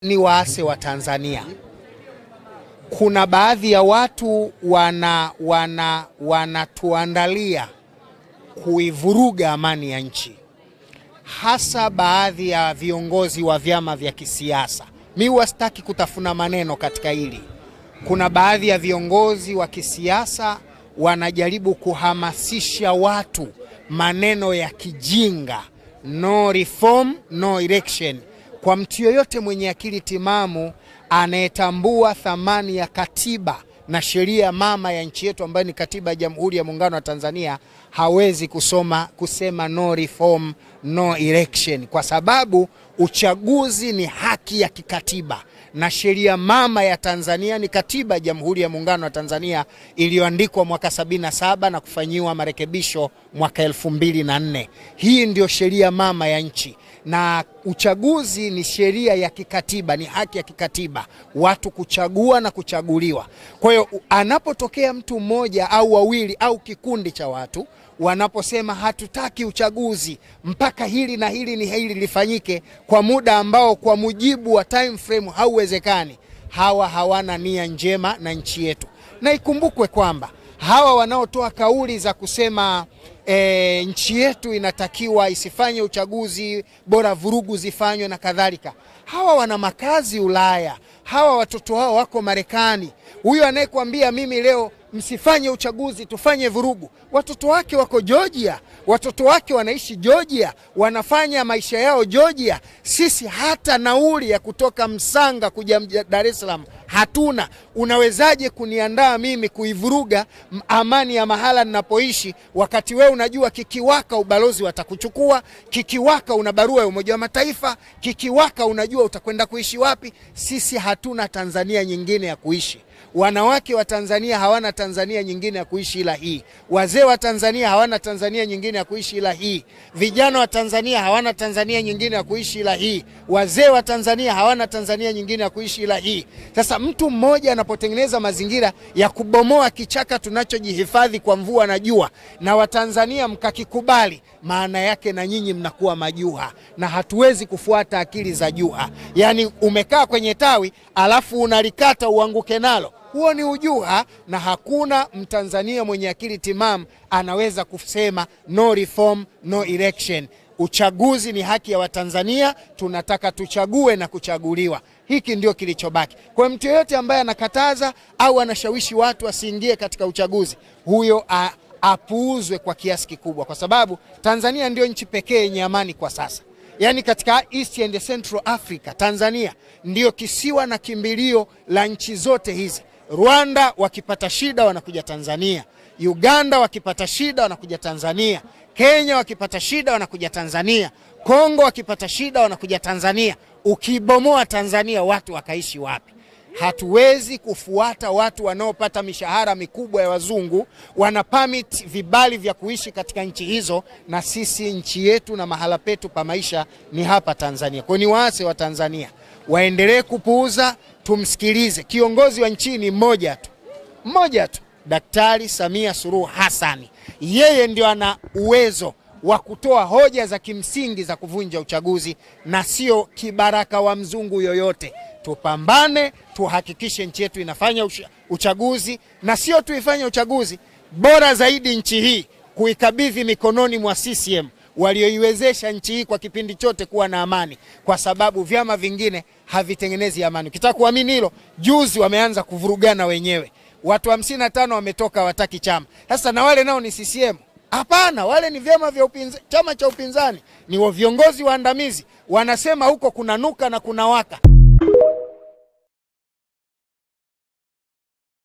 Ni waase wa Tanzania. Kuna baadhi ya watu wanatuandalia kuivuruga amani ya nchi, hasa baadhi ya viongozi wa vyama vya kisiasa. Mimi wasitaki kutafuna maneno katika hili. Kuna baadhi ya viongozi wa kisiasa wanajaribu kuhamasisha watu maneno ya kijinga, no reform, no election. Kwa mtu yoyote mwenye akili timamu anayetambua thamani ya katiba na sheria mama ya nchi yetu ambayo ni katiba ya Jamhuri ya Muungano wa Tanzania, hawezi kusema no reform, no election, kwa sababu uchaguzi ni haki ya kikatiba na sheria mama ya Tanzania ni katiba ya Jamhuri ya Muungano wa Tanzania iliyoandikwa mwaka 77 na kufanyiwa marekebisho mwaka 2004. Hii ndio sheria mama ya nchi, na uchaguzi ni sheria ya kikatiba, ni haki ya kikatiba, watu kuchagua na kuchaguliwa. Kwa hiyo anapotokea mtu mmoja au wawili au kikundi cha watu wanaposema hatutaki uchaguzi mpaka hili na hili ni hili lifanyike kwa muda ambao kwa mujibu wa time frame hauwezekani, hawa hawana nia njema na nchi yetu. Na ikumbukwe kwamba hawa wanaotoa kauli za kusema nchi yetu inatakiwa isifanye uchaguzi, bora vurugu zifanywe na kadhalika, hawa wana makazi Ulaya, hawa watoto wao wako Marekani. Huyu anayekuambia mimi leo msifanye uchaguzi tufanye vurugu, watoto wake wako Georgia, watoto wake wanaishi Georgia, wanafanya maisha yao Georgia. Sisi hata nauli ya kutoka Msanga kuja Dar es Salaam hatuna. Unawezaje kuniandaa mimi kuivuruga amani ya mahala ninapoishi, wakati wewe unajua kikiwaka ubalozi watakuchukua, kikiwaka una barua ya Umoja wa Mataifa, kikiwaka unajua utakwenda kuishi wapi? Sisi hatuna Tanzania nyingine ya kuishi. Wanawake wa Tanzania hawana Tanzania nyingine ya kuishi ila hii. Wazee wa Tanzania hawana Tanzania nyingine ya kuishi ila hii. Vijana wa Tanzania hawana Tanzania nyingine ya kuishi ila hii. Wazee wa Tanzania hawana Tanzania nyingine ya kuishi ila hii. Sasa mtu mmoja anapotengeneza mazingira ya kubomoa kichaka tunachojihifadhi kwa mvua na jua, na Watanzania mkakikubali, maana yake na nyinyi mnakuwa majuha, na hatuwezi kufuata akili za juha. Yani umekaa kwenye tawi alafu unalikata uanguke nalo, huo ni ujuha, na hakuna Mtanzania mwenye akili timamu anaweza kusema no reform, no election. Uchaguzi ni haki ya Watanzania, tunataka tuchague na kuchaguliwa. Hiki ndio kilichobaki. Kwa mtu yeyote ambaye anakataza au anashawishi watu wasiingie katika uchaguzi, huyo apuuzwe kwa kiasi kikubwa, kwa sababu Tanzania ndio nchi pekee yenye amani kwa sasa. Yani katika East and Central Africa, Tanzania ndio kisiwa na kimbilio la nchi zote hizi. Rwanda wakipata shida wanakuja Tanzania, Uganda wakipata shida wanakuja Tanzania, Kenya wakipata shida wanakuja Tanzania, Kongo wakipata shida wanakuja Tanzania. Ukibomoa Tanzania watu wakaishi wapi? Hatuwezi kufuata watu wanaopata mishahara mikubwa ya wazungu, wana permit vibali vya kuishi katika nchi hizo, na sisi nchi yetu na mahala petu pa maisha ni hapa Tanzania. Kwa ni waase wa Tanzania waendelee kupuuza, tumsikilize. Kiongozi wa nchi ni mmoja tu, mmoja tu, Daktari Samia Suluhu Hassan. Yeye ndio ana uwezo wa kutoa hoja za kimsingi za kuvunja uchaguzi na sio kibaraka wa mzungu yoyote. Tupambane, tuhakikishe nchi yetu inafanya uchaguzi, na sio tuifanye uchaguzi, bora zaidi nchi hii kuikabidhi mikononi mwa CCM walioiwezesha nchi hii kwa kipindi chote kuwa na amani, kwa sababu vyama vingine havitengenezi amani. Ukitaka kuamini hilo, juzi wameanza kuvurugana wenyewe. Watu 55 wametoka wataki chama. Sasa na wale nao ni CCM? Hapana, wale ni vyama vya upinzani, chama cha upinzani ni viongozi waandamizi, wanasema huko kuna nuka na kuna waka.